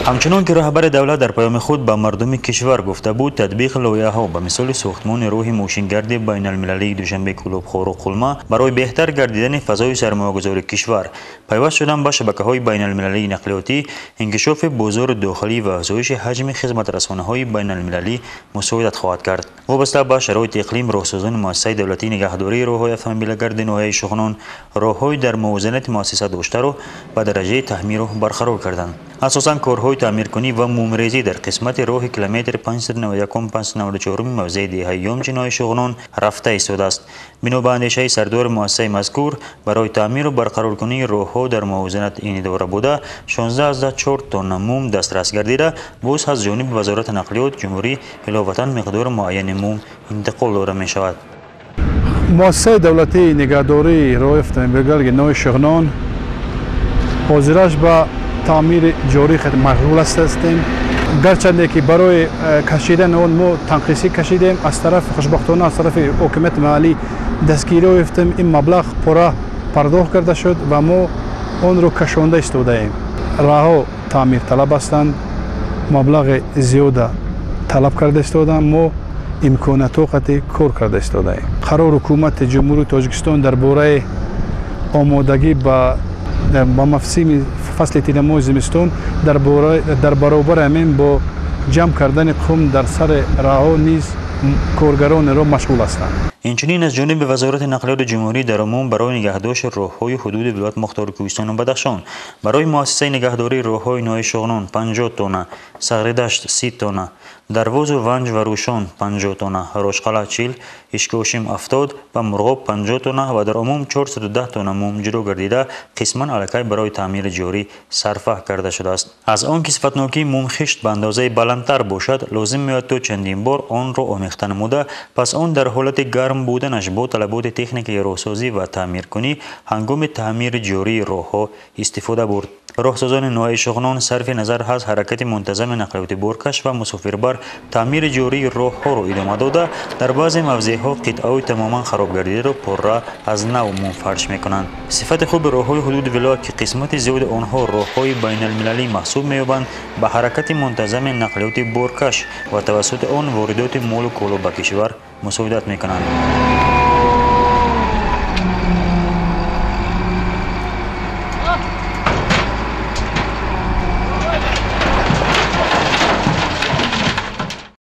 Ҳамчунон ки роҳбари давлат дар паёми худ ба мардуми кишвар гуфта буд, татбиқи лоиҳаҳо ба мисоли сохтмони роҳи мошингарди байналмилалии Душанбе Кӯлоб Хору Қулма барои беҳтар гардидани фазои сармоягузории кишвар, пайваст шудан ба шабакаҳои байналмилалии нақлиётӣ, инкишофи бозори дохилӣ ва афзоиши ҳаҷми хизматрасониҳои байналмилалӣ мусоидат хоҳад кард. Вобаста ба шароити иқлим, роҳсозони муассисаи давлатии нигаҳдории роҳҳои автомобилгарди ноҳияи Шуғнон роҳҳои дар мувозинати муассиса доштаро ба дараҷаи таъмиру барқарор карданд. Асосан корҳои таъмиркунӣ ва мумрезӣ дар қисмати роҳи километри 591-594 мавзеи деҳаи Ёмчи ноҳияи Шуғнон рафта истодааст. Бино ба андешаи сардори муассисаи мазкур, барои таъмиру барқароркунии роҳҳо дар мувозинат ин идора буда 16,4 тонна мум дастрас гардида, боз аз ҷониби Вазорати нақлиёт ҷумҳурӣ иловатан миқдори муайяни мум интиқол дода мешавад. Муассисаи давлатии нигаҳдории роҳи автомобилгарди ноҳияи Шуғнон ҳозираш ба таъмири ҷорӣ машғул ҳастем. Гарчанде ки барои кашидани он мо танқисӣ кашидем, аз тарафи хушбахтона аз тарафи ҳокимияти маҳаллӣ дастгирӣ ёфтем, ин маблағ пурра пардохт карда шуд ва мо онро кашонда истодаем. Роҳҳо таъмирталаб ҳастанд, маблағи зиёда талаб карда истодаанд, мо имкониятҳо қати кор карда истодаем. Қарор ҳукумати Ҷумҳурии Тоҷикистон дар бораи омодагӣ ба мавсими фасли тирамоҳи зимистон дар баробари ҳамин бо ҷамъ кардани қум дар сари роҳҳо низ коргарони роҳ машғул ҳастанд. Инчунин аз ҷониби Вазорати нақлиёти ҷумҳурӣ дар умум барои нигаҳдошти роҳҳои ҳудуди вилоят мухтори Кӯҳистону Бадахшон барои муассисаи нигаҳдории роҳҳои ноҳияи Шуғнон 50 тонна, Сағридашт 30 тонна, Дарвозу Ванҷ ва Рӯшон 50 тонна, Рошқалъа 40, Ишкошим 70 ва Мурғоб 50 тонна ва дар умум 410 тонна мум ҷудо гардида, қисман аллакай барои таъмири ҷорӣ сарфа карда шудааст. Аз он ки сифатнокии мумхишт ба андозаи баландтар бошад, лозим меояд то чандин бор онро омехта намуда, пас он дар ҳолати гарм буданаш бо талаботи техникаи роҳсозӣ ва таъмиркунӣ ҳангоми таъмири ҷории роҳҳо истифода бурд. Роҳсозони ноҳияи Шуғнон сарфи назар аз ҳаракати мунтазами нақлиёти боркаш ва мусофирбар таъмири ҷории роҳҳоро идома дода, дар баъзе мавзеъҳо қитъаҳои тамоман хароб гардидаро пурра аз нав мумфарш мекунанд. Сифати хуби роҳҳои ҳудуди вилоят, ки қисмати зиёди онҳо роҳҳои байналмилалӣ маҳсуб меёбанд, ба ҳаракати мунтазами нақлиёти боркаш ва тавассути он воридоти молу коло ба кишвар мусоидат мекунанд.